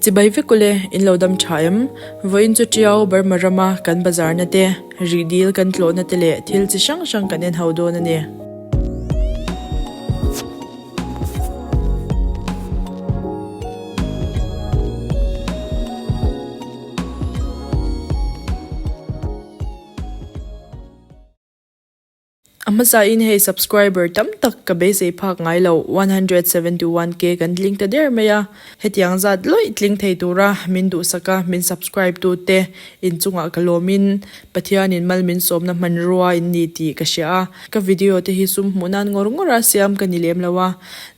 Chibai vek ule, in lo dam tha em? Vawiin chu Tiau, Burma rama kan bazarna te, rihdil kan tlawhna te leh thil chi hrang hrang kan en ho dawn a ni. A hmasain hei subscriber tam tak ka beisei phak ngai lo, 171k kan tling ta der mai a, hetiang zat lawih tling thei tura min duhsak a, min subscribe tu te inchungah ka lawmin Pathianin mal min sawmna hmanrua in ni tih ka hria a, ka video te hi sum hmuh nan ngawr ngawr a siam ka ni lem lo a,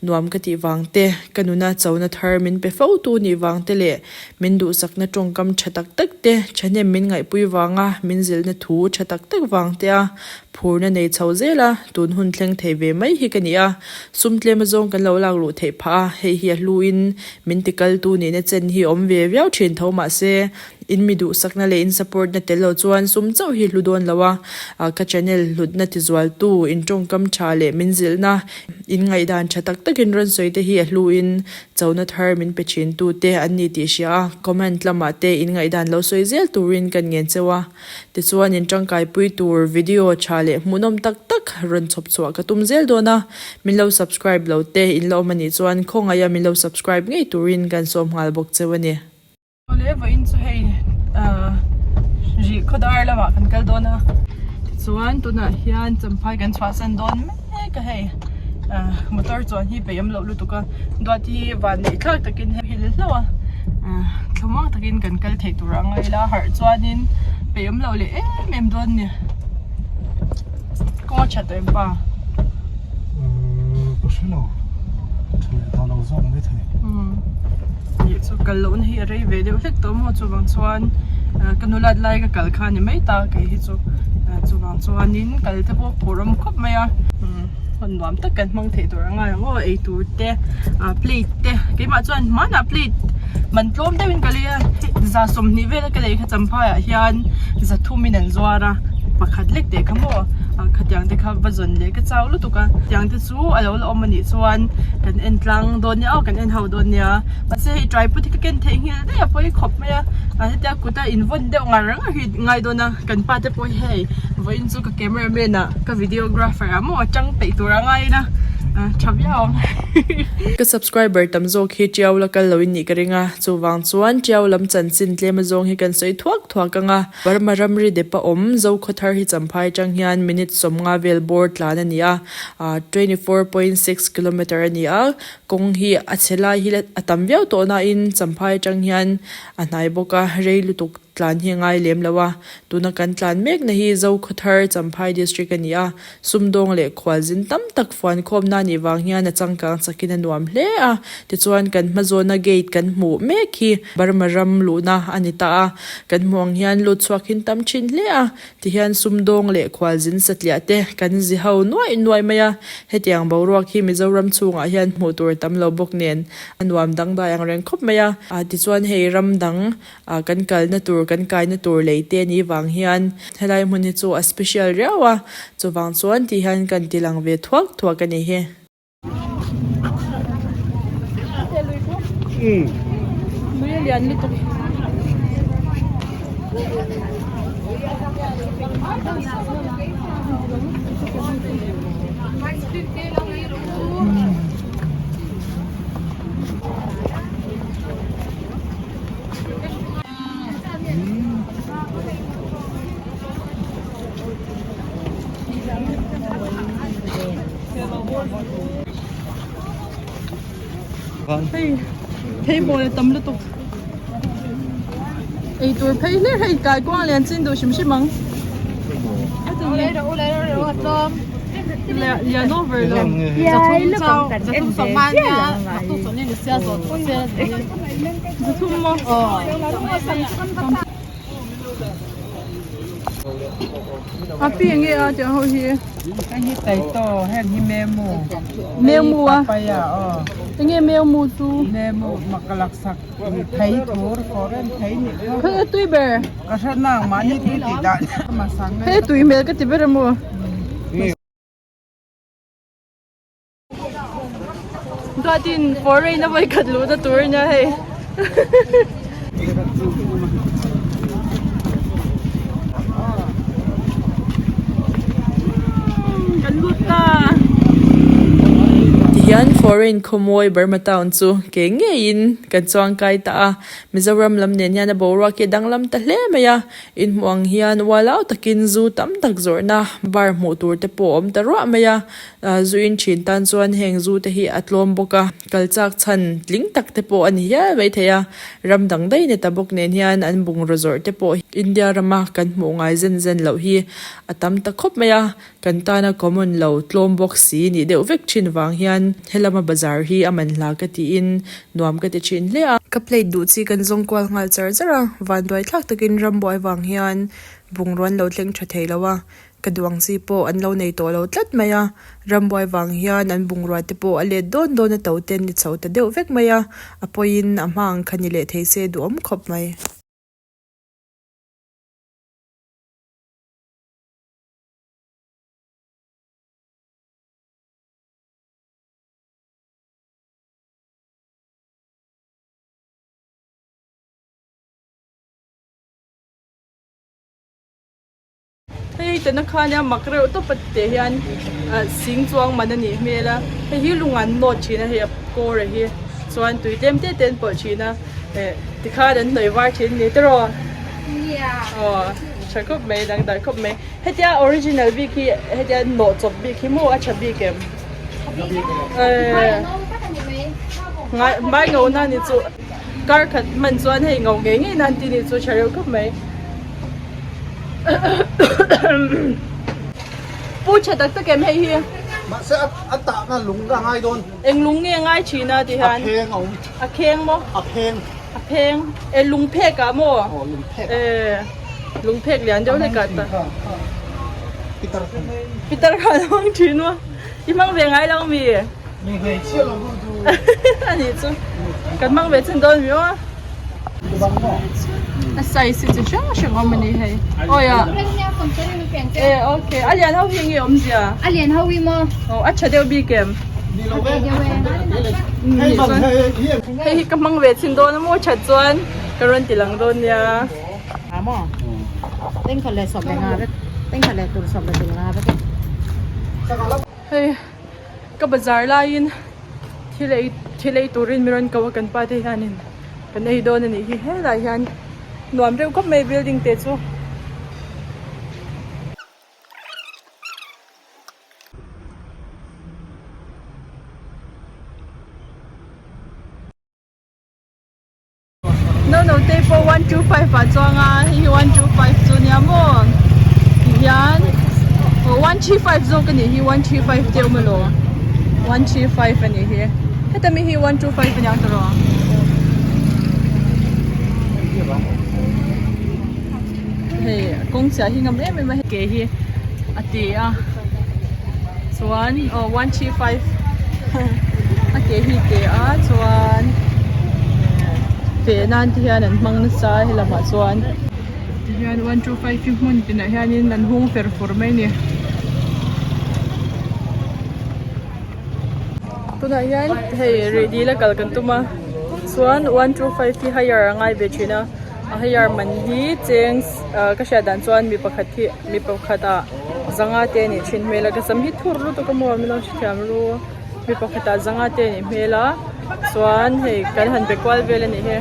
nuam ka tih vang te, ka nuna chona thar min pe fo tu nih vang te leh min duhsakna tawngkam tha tak tak te, thahnem min ngaihpui vanga min zilhna thu tha tak tak vang te a phurna nei chho zel a, tun hun thleng thei ve mai hi ka ni a, sum tlem azawng kan lo lak luh theih phah a, hei hi a hluin min tikaltu nihna chen hi awm ve viau thin tho mahse, In mi duhsakna leh in support na tel lo chuan sum chauh hi hlu dawn lo a, ka channel hlutna tizualtu, in tawngkam tha leh min zilhna, in ngaihdan tha tak takin rawn sawi te hi a hlu in chona thar min pe thin tu te an ni tih hria a, comment lamah te in ngaihdan lo sawi zel turin kan ngen cheu a. Tichuan in tangkaipui tur video tha leh hmuhnawm tak tak rawn chhawp chhuah ka tum zel dawn a, min lo subscribe lo te in la awm anih chuan khawngaih a min lo subscribe ngei turin kan sawm nghal bawk cheu a ni. Awle vawiin chu hei ahh rih khawdar lamah kan kal dawn a tichuan tunah hian champhai kan chhuahsan dawn mek a hei ahh motor chuan hi peih awm loh lutuk a duat hi van neih thlak takin hei hil hlauh a ahh thlamuang takin kan kal theih tur ang a ila harh chuanin peih awm loh leh em em dawn a ni kawng a that tawh em pa. Uhh ka hre lo tha leh ta lo zawk mai thei. Nih chu kal lohna hi a rei ve deuh hlek tawh maw chuvang chuan ka nulat lai ka kal kha a ni mai ta kei hi chu chuvang chuanin kal te pawh phur awm khawp mai a hun nuam tak kan hmang theih tur a ngai ang aw ei tur te plate te keimah chuan hmanah plate man tlawm deuhin ka lei a 20 vela ka lei kha champhai ah hian 300 in an zuar a pakhat lek teh kha maw khatiang te kha va zawn leh ka chau lutuk a tiang te chu a lo la awm anih chuan kan en tlang dawn nia aw kan en ho dawn nia mahse hei tripod hi ka ken theih nghilh daih a pawi khawp mai a ah hetia kut a invawn deuh ngar ngar hi ngai dawn a kan pa te pawh hi hei vawiin chu ka camera man ah ka videographer ah maw a tang peih tur a ngai ila ah tha viau ang. Ka subscriber tam zawk hi Tiau la kal loin nih ka ring a chuvang chuan Tiau lam chanchin tlem azawng hi kan sawi thuak thuak ang a. Burma ramri depa awm Zokhawthar hi Champhai atang hian minute 50 vel bawr tlan a ni a, 24.6 kilometre a ni a, kawng hi a chhe lai hi a tam viau tawh nain Champhai atang hian a hnai bawk a, rei lutuk tlan hi a ngai lem lo a, tuna kan tlan mekna hi Zokhawthar Champhai district a ni a, Sumdawng leh khualzin tam tak fuan khawmna nih vang hian a changkang chakin a nuam hle a, tichuan kan hmazawna gate kan hmuh mek hi Burma ram luhna a ni ta a, kan hmuh ang hian lut chhuak hin tam thin hle a, tihian sumdawng leh khualzin satliah te kan zi ho nuaih nuaih mai a, hetiang boruak hi Mizoram chhungah hian hmuh tur tam lo bawk nen a nuam dangdai ang reng khawp mai a, tichuan hei ram dang Ah kan kalna tur kan kaina tur lei te ni vang hian helai hmun hi chu a special riau a chuvang chuan tih hian kan ti lang ve thuak thuak a ni hi. Lui a lian lutuk. Hei phei bawl a tam lutuk ei tur phei hlir hei kaikuang lian chin duh hrim hrim ang lian over lo Zathum maw? A pi enge a tiang ho hi? Heng hi taito, heng hi memu. Memu a? Papaya aw. Enge memu chu? Memu makalak sak thei thur foreign thei nih kha. Kha e tui ber. Ka hre nang mahni tui tih dan. Hei tui hmel ka ti ber a maw? Duatin foreign a vawikhat luhna tur ania hei. Kan lut ta. Tihian foreign khawmawi Burma town chu ke ngeiin kan chuang kai ta a, Mizoram lam nen hian a boruak hi a danglam ta hle mai a, inhmuh ang hian ualau takin zu tam tak zawrhna bar hmuh tur te pawh a awm ta ruah mai a, zu in thin tan chuan heng zu te hi a tlawm bawk a, kal chak chhan tling tak te pawh a ni hial maithei a. Ram dang daih ni ta bawk nen hian an bungraw zawrh te pawh India rama kan hmuh ngai zen zen loh hi a tam ta khawp mai a, kan tana common lo tlawm bawk si nih deuh vek thin vang hian helama bazar hi a man hla ka tiin nuam ka ti thin hle a. Ka plate duh chi kan zawng kual nghal char char a, vanduai thlak takin rambuai vang hian bungraw an lo thleng tha thei lo a, Ka duang chi pawh an lo nei tawh lo tlat mai a, rambuai vang hian an bungrua te pawh a let dawn dawn a to ten ni chho ta deuh vek mai a, a pawiin a hma ang kha ni leh thei se duhawm khawp mai. Hei tana khan a mak reuh tawp a tih hian ah sing chuang man a nih hmel a hei hi lung an nawt thin a hei a kawr a hi chuan tui tlem te te an pawlh thin a eh tikhan an hnawih var thin a ni tiraw aw tha khawp mai dangdai khawp mai hetia original bik hi hetia nawh chawp bik hi maw a tha bik em eh ngai hmai ngo na ni chu. Kar khat hman chuan hei ngo ngei ngei nan tih ni chu tha reuh khawp mai. Pu tha tak tak em hei hi? Mahse a tahna lung a ngai dawn. Eng lung nge ngai thin a ti hian? A pheng a awm. A kheng maw? A pheng. A pheng. E lung phek ah maw? Aw lung phek. E lung phek lian deuh hlek ah ta. Pitar khan. Pitar khan a hmang thin maw? I hmang ve ngai lo mi? Mi hmeichhia lo hmang chu. A nih chu. Kan hmang ve chin dawn mi aw. A size hi chi hrang hrang awm a ni hei. Awi a. E okay. A lian ho hi nge awmzia? A lian ho hi maw? Aw a tha deuh bik em? Ni lo ve. Hei hi ka hmang ve chin dawn a maw that chuan ka rawn ti lang dawn nia. A maw? Tengkhat leh sawm leh nga vek. Tengkhat leh tur sawm leh tur nga vek e. Hei ka bazar laiin thil ei thil ei turin mi rawn ko a kan pa te hianin kan ei dawn a nih hi helai hian nuam reuh khawp mai building te chu. No no te pawh 125 ah chuang a hei hi 125 chu nia maw tihian aw 135 zawk a nih hi 135 te awm alo 135 a nih hi heta mi hi 125 a niang tawh hei kawng chhiah hi ngam em em a ke hi a ti a chuan aw 135 a ke hi te a chuan feh nan te hian an hmang nasa a helamah chuan tihian 125 hi hmun tinah hianin an hung fer fur mai a ni tunah hian hei rih dil a kal kan tum a chuan 125 hi hire a ngai ve thin a a hire man hi cheng ka hriat dan chuan mi pakhat hi mi pakhat ah zanga te a nih thin hmel a ka sam hi thur lutuk a maw min lo hrethiam ru mi pakhat ah zanga te a nih hmel a chuan hei kan han be kual vel a nih hi.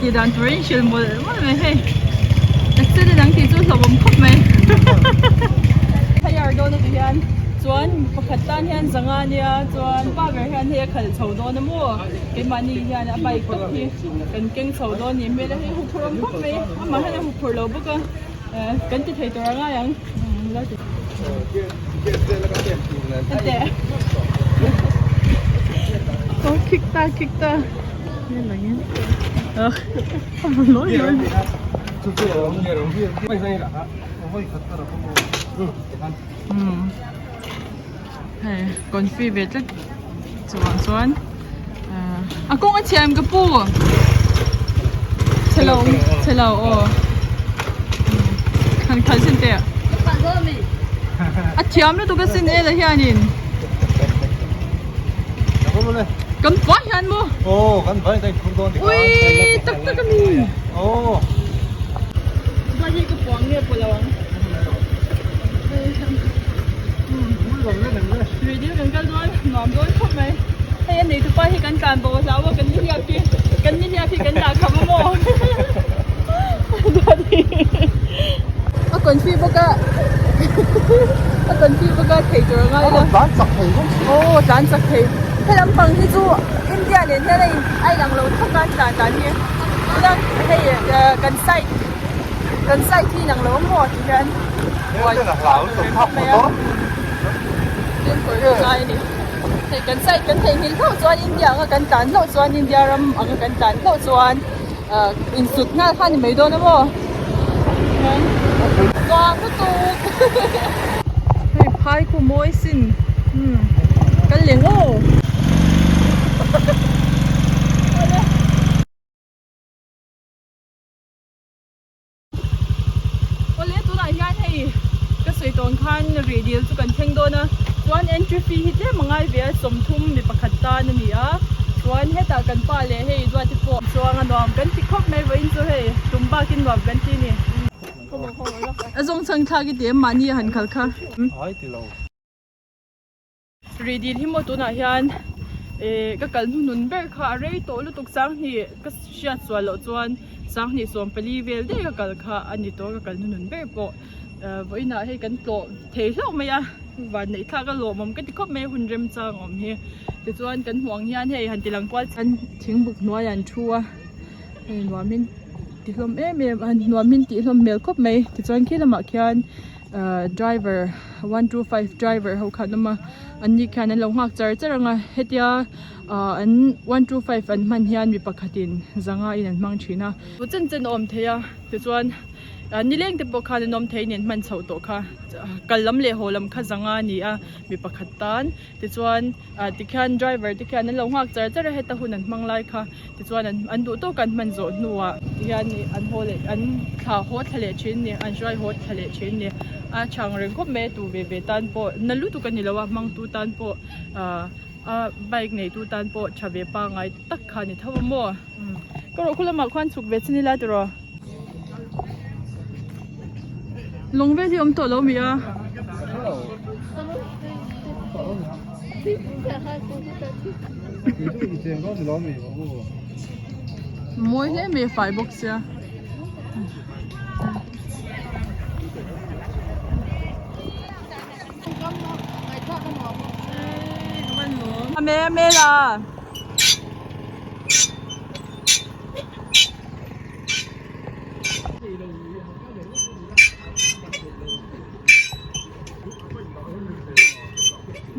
Tih dan tur in hrilh mawlh mawlh mai hei accident ang tih chu hlauhawm khawp mai hire dawn a ti hian chuan pakhat tan hian zanga ania chuan pa ber hian hei a khalh chho dawn a maw keimahni hian a bike tawp hi kan keng chho dawn a nih hmel a hei huphurh awm khawp mai amah hian a huphurh lo bawk a. Kan ti thei tur a ngai ang. Oh, kick ta, kick ta. Hei, confi ve tlat chuang chuan a kawng a chhiam ka pu. Chhelo chhelo aw. Han khalh sin teh. A thiam lutuk asin ela hianin. Kan vai hian maw? Aw kan vai hian phur dawn Ui tak tak a mi. Aw. Vai hi ka puang nge pawh lo ang. Lui dil kan kal dawn nuam dawn khawp mai. Hei a neitu pa hi kan tlan bo hlau a kan nihliap hi kan nihliap hi kan dah kham a maw. A confi bawk a a confi bawk a thei tur a ngai la. Tlan chak thei bawk si. Aw tlan chak thei. He lampang hi chu India nen hian a in a inang lo thawk a tlan dan hi. Tuna hei kan side kan side hi inang lo a maw tih hian buai thlak mai a. Fimkhur ngai a ni. Hei kan side kan theihnghilh hlauh chuan India anga kan tlan hlauh chuan India ram anga kan tlan hlauh chuan ah insut nghal kha a ni mai dawn a maw Nuam lutuk hei phai khu mawi sin umm kal leh ngaw. Awle tunah hian hei ka sawi tawn khan rih dil chu kan thleng dawn a chuan entry fee hi tlem a ngai ve a 30 mi pakhat tan a ni a chuan hetah kan pa leh hei duati pawh chuang a nuam kan ti khawp mai vawiin chu hei tum bakin nuam kan ti a ni a zawng chhang thlak i ti em mahni a han khal kha. Ai ti lo. Rih dil hi maw tunah hian eh ka kal hnuhnun ber kha a rei tawh lutuk sanghnih ka hriat sual loh chuan sanghnih 14 vel daih ka kal kha a ni tawh ka kal hnuhnun ber pawh eh vawiinah hei kan tlawh thei hlauh mai a vanneih thlak a lawmawm ka ti khawp mai a hun remchang awm hi tichuan kan hmuh ang hian hei han ti lang kual chuan thingbuk hnuaiah an thu a hei nuamin ti hlawm em em a nuamin tih hlawm hmel khawp mai tichuan khi lamah khian. Ahh driver 125 driver ho kha an awm a an ni khian an lo nghak char char ang a hetia ahh an 125 an hman hian mi pakhatin zanga in an hmang thin a chen chen a awm thei a tichuan ah nileng te pawh khan an awm thei a ni an hman chhoh tawh kha kal lam leh haw lam kha zanga a ni a mi pakhat tan tichuan ah tikhian driver te khian an lo nghak char char a heta hun an hmang lai kha tichuan an an duh tawk an hman zawh hnuah tihian ih an haw leh an thla haw thla leh thin ni an hruai haw thla leh thin ni a chhang reng khawp mai a tu ve ve tan pawh na lutuk a ni lo a hmang tu tan pawh ah a bike nei tu tan pawh tha ve pangai tak kha a ni tho a maw ka rawh khu lamah khuan chhuk ve chin ila tiraw lawng vel hi a awm tawh lo mi a. Mawi hle mai a fai bawk sia. Ame ame la.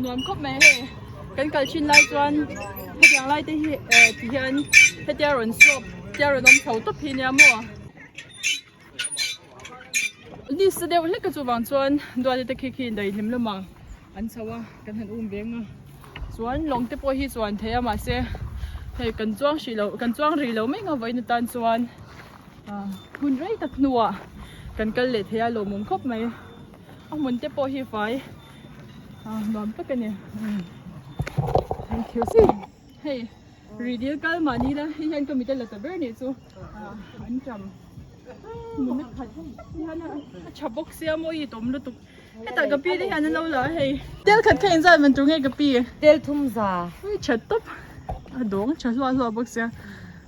Nuam khawp mai hei kan kal thin lai chuan hetiang lai te hi eh ti hian hetia rawn slope hetia rawn awm chho tawp hi nia maw ni sa deuh hlek a chuvang chuan duati te khi khi daihlim lamah an chho a kan han um veng a chuan lawng te pawh hi chuan thei a mahse hei kan chuang hrih loh kan chuang rih lo mai ang a vawiin atan chuan ah hun rei tak hnuah kan kal leh thei a lawmawm khawp mai. A hmun te pawh hi fai ah nuam tak a ni thank you hei rih dil kal mahni la hei hian ka mit a la ta ber nih chu ah an tam nuna khat hian a tha bawk sia maw i tawm lutuk hetah ka pi te hian an lo la a hei tel khat kha inzat man tur nge ka pi tel thum za hei tha tawp a dawng tha hluah hluah bawk sia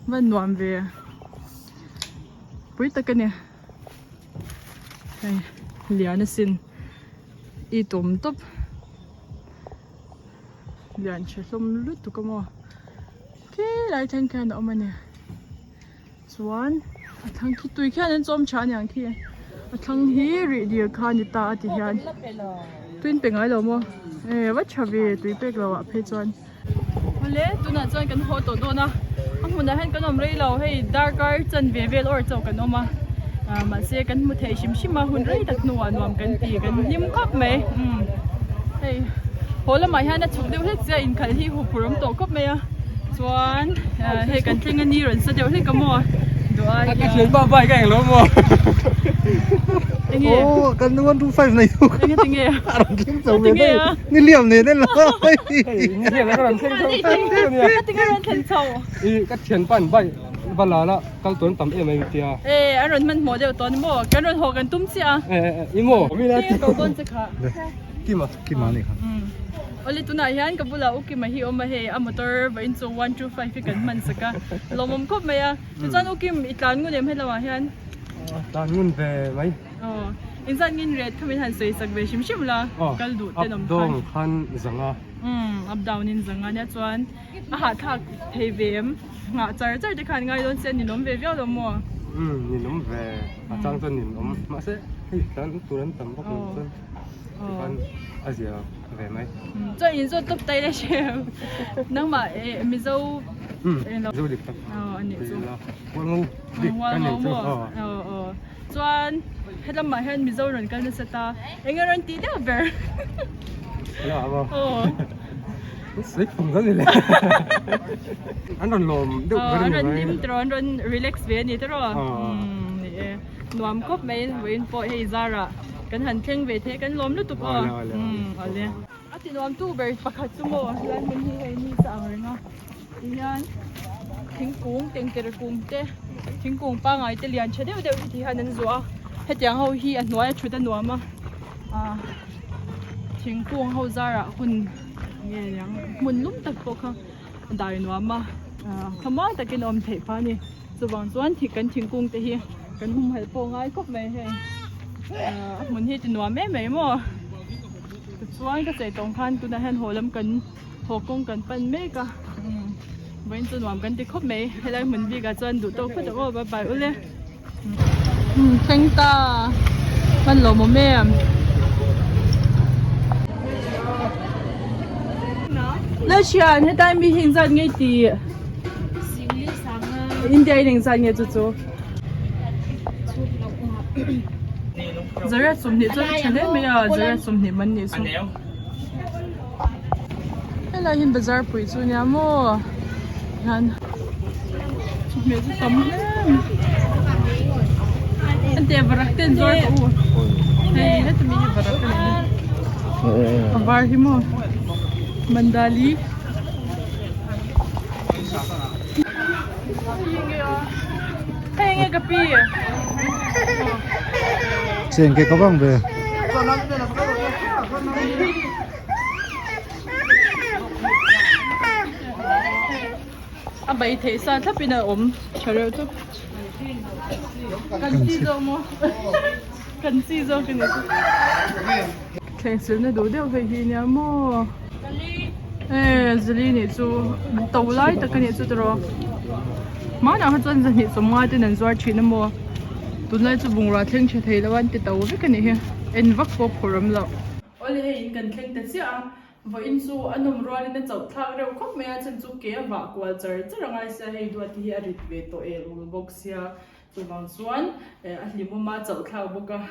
va nuam ve pui tak a ni. Hei lian asin i tawm tawp lian tha hlawm lutuk a maw khilai thleng khian a awm a ni chuan a thlang khi tui khian an chawm tha aniang khi a thlang hi rih dil kha a ni ta a ti hian tui in pe ngai lo maw e va tha ve tui pek loh ah phei chuan. Awle tunah chuan kan haw tawh dawn a a hmunah hian kan awm rei lo hei darkar chanve vel awr chauh kan awm a ah mahse kan hmu thei hrim hrim a hun rei tak hnuah nuam kan ti kan hlim khawp mai umm hei haw lamah hian a chhuk deuh hlek chiah inkhalh hi huphurh awm tawh khawp mai a chuan ah hei kan thleng a ni rawn sa deuh hlek a maw duh. Duh ai Ka hian. thianpa bike a englo maw? Enge? Aw kan 125 nei tu Enge tinge? A rawn thleng chho ve Tinge daih. a? Ni liam nen en lo. Hei ni liam a rawn thleng chho teuh ania. Ka tinge rawn thlen chho? I ka thianpa an bike va la la kal tawn tam em em tia. E an rawn hmanhmawh deuh tawh ni maw? Kan rawn haw kan tum chiah a. E e i maw? Tinge ko dawn che kha? Kima. Kima ni kha. Awle tunah hian ka bulah U Kima hi awm a hei a motor vawiin chu 125 hi kan hman sak a lawmawm khawp mai a tichuan U Kim i tlan ngun em helamah hian? Tlan ngun ve mai. Aw inzat ngin ret kha min han sawi sak ve hrim hrim la kal duh ten awm khan. Up down khan zanga. Umm up down in zanga nia chuan a hahthlak thei ve em nghah char char te khan ngai dawn se ninawm ve viau lo maw? Umm ninawm ve a chang chuan ninawm mahse hei tlan tur an tam bawk lo chuan. Tikhan a zia ve mai. Chuan in zawt tawp tai le hrem. Nangmah eh Mizo Mizo dik tak. Aw a nih chu. Hualngo dik ka nih chu. Aw aw. Chuan helamah hian Mizo rawn kal nasa ta. Eng nge rawn tih deuh ber? Ela maw? Aw. Sweet phung zan ni le. An rawn lawm deuh ber An ni rawn mai. hlim tiraw an rawn relax ve a ni tiraw. Ni e. Nuam khawp mai vawiin pawh hei zarah kan han thleng ve thei kan lawm lutuk aw umm awle. A ti nuam tu ber pakhat chu maw helai hmun hi hei ni sa ang reng a tihian thingkung tengtere kung te thingkung pangai te lian tha deuh deuh hi ti hian an zuah a hetiang ho hi a hnuai a thut a nuam a ah thingkung ho zarah hun nge niang hmun lum tak pawh kha dai nuam a ah thlamuang takin a awm theih phah a ni. Chuvang chuan thik kan thingkung te hi kan humhalh pawh ngai khawp mai hei a hmun hi ti nuam em mai maw tichuan ka chei tawng khan tunah hian haw lam kan haw kawng kan pan mek a vawiin chu nuam kan ti khawp mai helai hmun bikah chuan duh tawk phawt ang aw bye bye ule thleng ta hman lawmawm em. Lalhrian hetlai mi hi engzat nge tih. India in engzat nge chu chu. Zariat 20 chu a tha hle mai a zariat 20 man nih chu. Helai hi bazar pui chu nia maw hian chawhmeh chu tam hle an teh varak te an zuar ka u hei heti mi hi varak a ni a var hi maw mandali. Hei nge ka pi. Cheng ke ka bang ve. A bai theih sa thlap in a awm tha reuh chu. Kan chi zawk maw? Kan chi zawk a ni chu. Thleng silna duh deuh hei hi nia maw e zali nih chu to lai tak a nih chu tiraw hmanah kha chuan zahnih sawmnga ten an zuar thin a maw tunlai chu bungrua thleng tha thei lo a an ti to vek a nih hi en vak pawh phur awm loh. Awle hei in kan thleng ta chiah a vawiin chu a nawm rualin a chauh thlak reuh khawp mai a chhan chu ke a vah kual char char a ngai sia hei duati hi a rit ve tawh el ul bawk sia chuvang chuan a hlimawm a chauh thlak bawk a.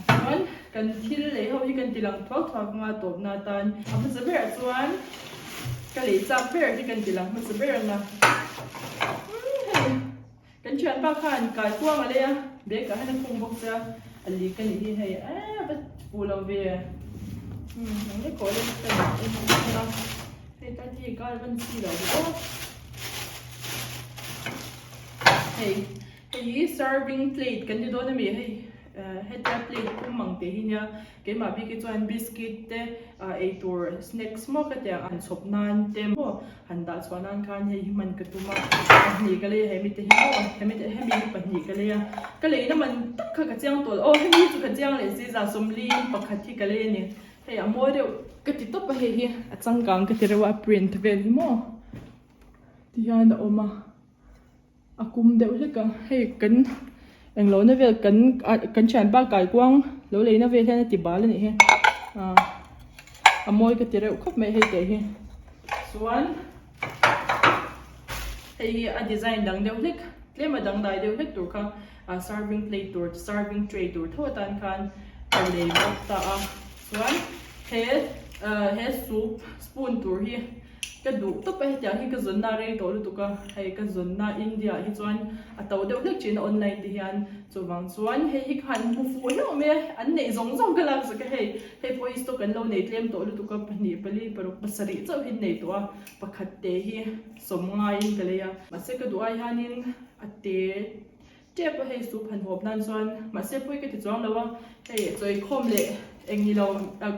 Chuan kan thil lei ho hi kan ti lang thuak thuak anga tawpna atan a hmasa berah chuan ka lei chak ber hi kan ti lang hmasa ber anga hei kan thianpa khan kai kuang a lei a bag ah hian a khung bawk sia a lik a nih hi hei eee va fuh lo ve umm eng lek pawh lek ka en a hei tan hi kar van chi lo ve aw hei. Hei hi serving plate kan ti dawn a mi hei hetia plate pum ang tih hi nia keimah bik hi chuan biscuit te eitur snacks maw ka tia han chhawp nan te maw han dah chhuah nan khan hei hi hman ka tum a pahnih ka lei a hemi te hi maw hemi te hemi hi pahnih ka lei a ka lei na man tak kha ka chiang tawh lo aw hemi hi chu ka chiang leh si za sawmli pakhat hi ka lei a ni hei a mawi deuh ka ti tawp a hei hi a changkang ka ti reuh a print vel hi maw tihian a awm a. A kum deuh hlek a hei kan englo na vel kan kan thianpa kaikuang lo lei na vel hian a ti bal a nih hi ah a mawi ka ti reuh khawp mai hei teh hi chuan hei hi a design dang deuh hlek tlem a dangdai deuh hlek tur kha ah serving plate tur serving tray tur tho atan khan ka lei bawk ta a chuan he ah he soup spoon tur hi. Ka duh tawp a hetiang hi ka zawnna a rei tawh lutuk a, hei ka zawnna India ah hi chuan a to deuh hlek thin a online te hian chuvang chuan hei hi khan hmu fuh hlauh mai a, an neih zawng zawng ka lak zak a hei, hei pawh hi stock an lo nei tlem tawh lutuk a pahnih pali paruk pasarih chauh hi an nei tawh a pakhat te hi sawm ngaiin ka lei a mahse ka duh ai hianin a te Tep a hei soup han hawp nan chuan mahse pawi ka ti chuang lo a, hei chawi khawm leh eng ni lo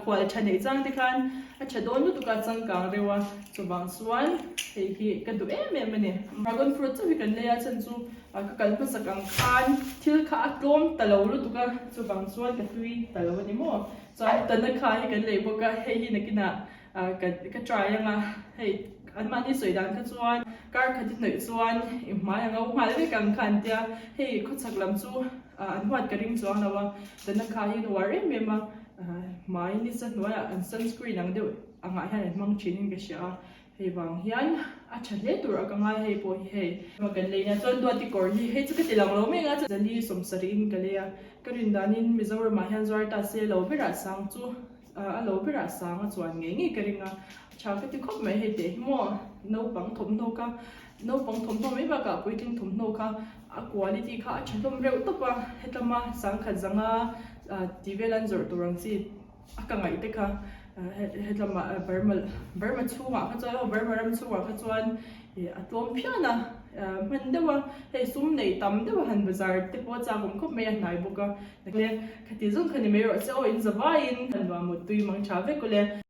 khual tha neih chang te khan a tha dawn lutuk a changkang reuh a, chuvang chuan hei hi ka duh em em a ni. Dragon fruit chauh hi kan lei a chhan chu ka kal hmasak ang khan thil kha a tlawm ta lo lutuk a, chuvang chuan ka tui ta lo a ni maw. Chuan tanakha hi kan lei bawk a, hei hi nakinah Ka ka try anga hei an mahni sawi dan kha chuan kar khat i hnawih chuan i hmai a ngo nghal vek ang kha an tia hei khawchhak lam chu an huat ka ring chuang lo a tana kha hi an uar em em a hmai nisa hnuaiah an sunscreen ang deuh angah hian an hmang thin in ka hria a hei vang hian a tha hle tur a ka ngai hei pawh hi hei kan lei na chuan duati kawr hi hei chu ka ti lang lo mai anga zali sawmsarih in ka lei a ka rin danin Mizoramah hian zuar ta se lo berah sang chu. A lo berah sang a chuan ngei ngei ka ring a, tha ka ti khawp mai hei teh hi maw naupang thawmhnaw kha naupang thawmhnaw mai bakah puitling thawmhnaw kha a quality kha a tha hlawm reuh tawp a hetlama sangkhat zanga tih vel an zawrh tur ang chi a ka ngaih te kha hetlama Burma Burma chhungah kha chuan aw Burma ram chhungah kha chuan ih a tlawm phian a hman deuh a hei sum neih tam deuh a han bazar te pawh a chak awm khawp mai a hnai bawk a. Khati zawng kha ni mai rawh se aw in za vaiin nuam mut tui mang tha vek ule.